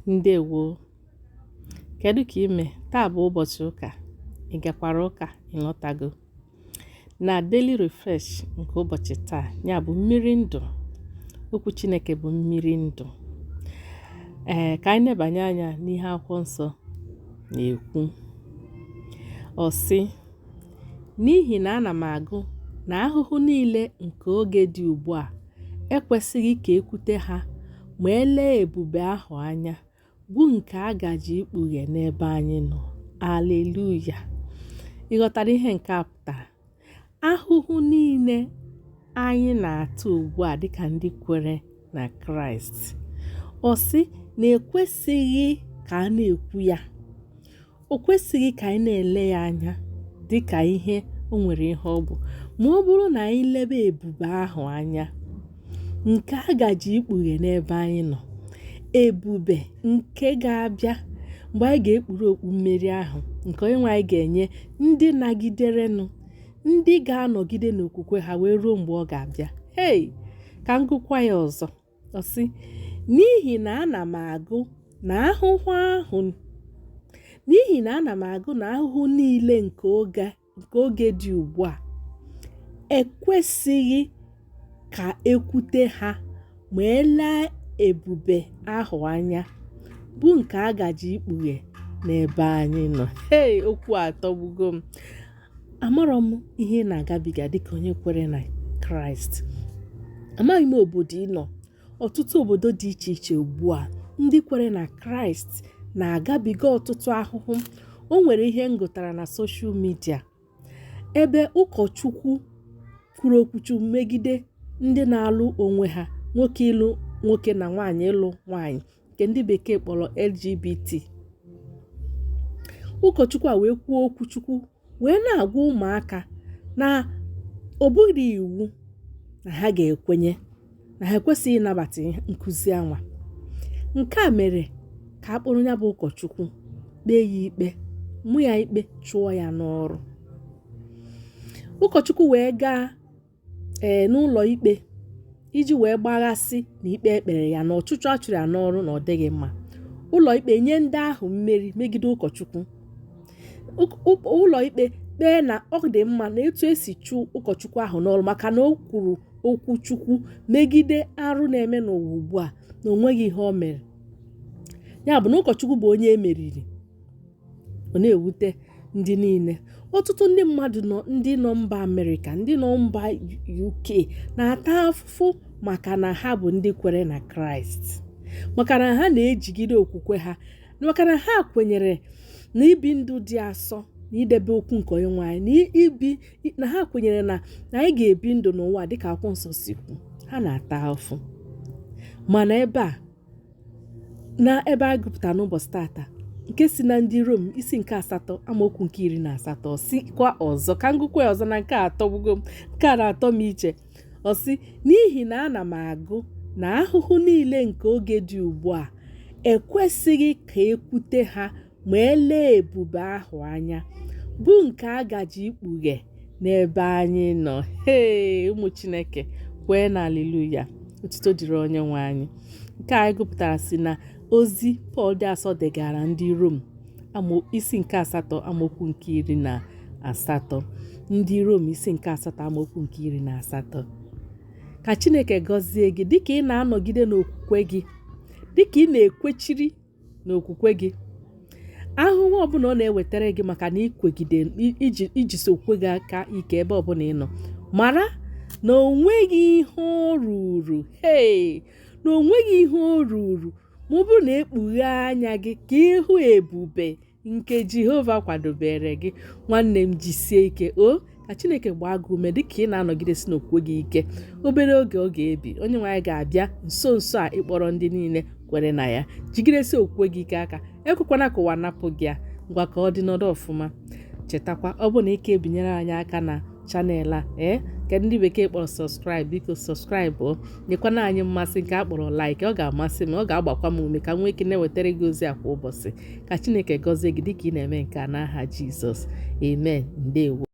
Ndewo. Kedu ka ime? Taa bụ ụbọchị ụka. Ị gakwara ụka? Ị lọtago? Na Daily Refresh nke ụbọchị taa, ya bụ mmiri ndụ. Okwu Chineke bụ mmiri ndụ. Ee, ka anyị nebanye anya n'ihe akwụkwọ nsọ na-ekwu. Ọ sị, n'ihi na ana m agụ na ahụhụ niile nke oge dị ugbu a ekwesịghị ka ekwute ha ma elee ebube ahụ anya bụ nke a gaje ikpughe n'ebe anyị nọ. Aleluya! Ị ghọtara ihe nke a pụtara? Ahụhụ niile anyị na-ata ugbu a dịka ndị kwere na Kraịst. Ọ sị na ekwesịghị ka a na-ekwu ya. O kwesịghị ka anyị na-ele ya anya dịka ihe o nwere ihe ọ bụ. Ma ọ bụrụ na anyị lebe ebube ahụ anya nke a gaje ikpughe n'ebe anyị nọ, ebube nke ga-abịa mgbe anyị ga-ekpuru okpu mmeri ahụ nke Onyenwe anyị ga-enye ndị nagiderenụ, ndị ga-anọgide n'okwukwe ha wee ruo mgbe ọ ga-abịa. Hei, ka m gụkwa ya ọzọ. Ọ sị, n'ihi na ana m agụ na ahụhụ ahụ n'ihi na ana m agụ na ahụhụ niile nke oge dị ugbu a ekwesịghị ka ekwute ha ma elee ebube ahụ anya bụ nke a gaje ikpughe n'ebe anyị nọ. Hei, okwu a atọgbugo m. Amarọ m ihe ị na-agabiga dịka onye kwere na Kraịst. Amaghị m obodo ị nọ. Ọtụtụ obodo dị iche iche ugbu a ndị kwere na Kraịst na-agabiga ọtụtụ ahụhụ. O nwere ihe m gụtara na soshal midia ebe ụkọchukwu kwuru okwuchukwu megide ndị na-alụ onwe ha, nwoke ịlụ nwoke na nwaanyị ịlụ nwaanyị nke ndị bekee kpọrọ LGBT. Ụkọchukwu a wee kwuo okwuchukwu wee na-agwa ụmụaka na ọ bụghị iwu na ha ga-ekwenye na ha ekwesịghị ịnabata nkụzi anwa. Nke a mere ka a kpọrọ ya bụ ụkọchukwu kpee ya ikpe, mụ ya ikpe, chụọ ya n'ọrụ. Ụkọchukwu wee gaa n'ụlọ ikpe iji wee gbaghasị na ikpe ekpere ya na ọchụchụ a chụrụ ya n'ọrụ na ọ dịghị mma. Ụlọ ikpe nye ndị ahụ mmeri megide ụkọchukwu. Ụlọ ikpe kpee na ọ dị mma na etu esi chụ ụkọchukwu ahụ n'ọrụ maka na o kwuru okwu Chukwu megide arụ na-eme n'ụwa ugbu a na o nweghị ihe o mere. Ya bụ na ụkọchukwu bụ onye emeriri. Ọ na-ewute ndị niile. Ọtụtụ ndị mmadụ nọ ndị nọ mba Amerịka, ndị nọ mba UK na-ata afụfụ maka na ha bụ ndị kwere na Kraịst, maka na ha na-ejigide okwukwe ha, maka na ha kwenyere na ibi ndụ dị asọ na idebe okwu nke Onyenwe anyị, na ibi na ha kwenyere na anyị ga-ebi ndụ n'ụwa dịka akwụkwọ nsọ si kwu. Ha na-ata afụfụ. Mana ebe a na ebe a gụpụtara n'ụbọchị tata nke si na ndị Rom isi nke 8 amaokwu nke 18 sikwa ọzọ ka m gụkwa ya ọzọ na nke a atọgbugo m, nke a na-atọ m iche. Ọ sị, n'ihi na ana m agụ na ahụhụ niile nke oge dị ugbu a ekwesịghị ka ekwute ha ma elee ebube ahụ anya bụ nke a gaje ikpughe n'ebe anyị nọ. Hee, ụmụ Chineke, kwee na aleluya. Otuto dịrị Onyenwe anyị. Nke a anyị gụpụtara si na ozi Pọl dị asọ degara ndị Rom isi nke 8 amaokwu nke 18. Ndị Rom isi nke 8 amaokwu nke 18. Ka Chineke gọzie gị dịka ị na-anọgide n'okwukwe gị, dịka ị na-ekwechiri n'okwukwe gị. Ahụhụ ọbụla ọ na-ewetara gị maka na ikwegide ijisi okwukwe gị aka ike ebe ọbụla ị nọ, mara na o nweghị ihe o ruru. Hei, na o nweghị ihe o ruru ma ọ bụrụ na ekpughe anya gị ka ịhụ ebube nke Jehova kwadobere gị. Nwanne m, jisie ike o, ka Chineke gbaa gị ume dịka ị na-anọgidesi n'okwukwe gị ike. Obere oge ọ ga-ebi, Onyenwe anyị ga-abịa nso nso a ịkpọrọ ndị niile kwere na ya. Jigidesi okwukwe gị ike aka, ekwekwana ka ụwa napụ gị ya. Ngwa, ka ọ dị n'ọdụ ọfụma. Chetakwa, ọ bụ na ike ebinyere anyị aka na channel a nke ndị bekee kpọrọ subscribe, biko subscribe o, nyekwana anyị mmasị nke a kpọrọ like. Ọ ga-amasị m, ọ ga-agbakwa m ume ka m nwee ike na-ewetara gị ozi a kwa ụbọchị. Ka Chineke gọzie gị dịka ị na-eme nke a n'aha Jizọs. Amen. Ndewo.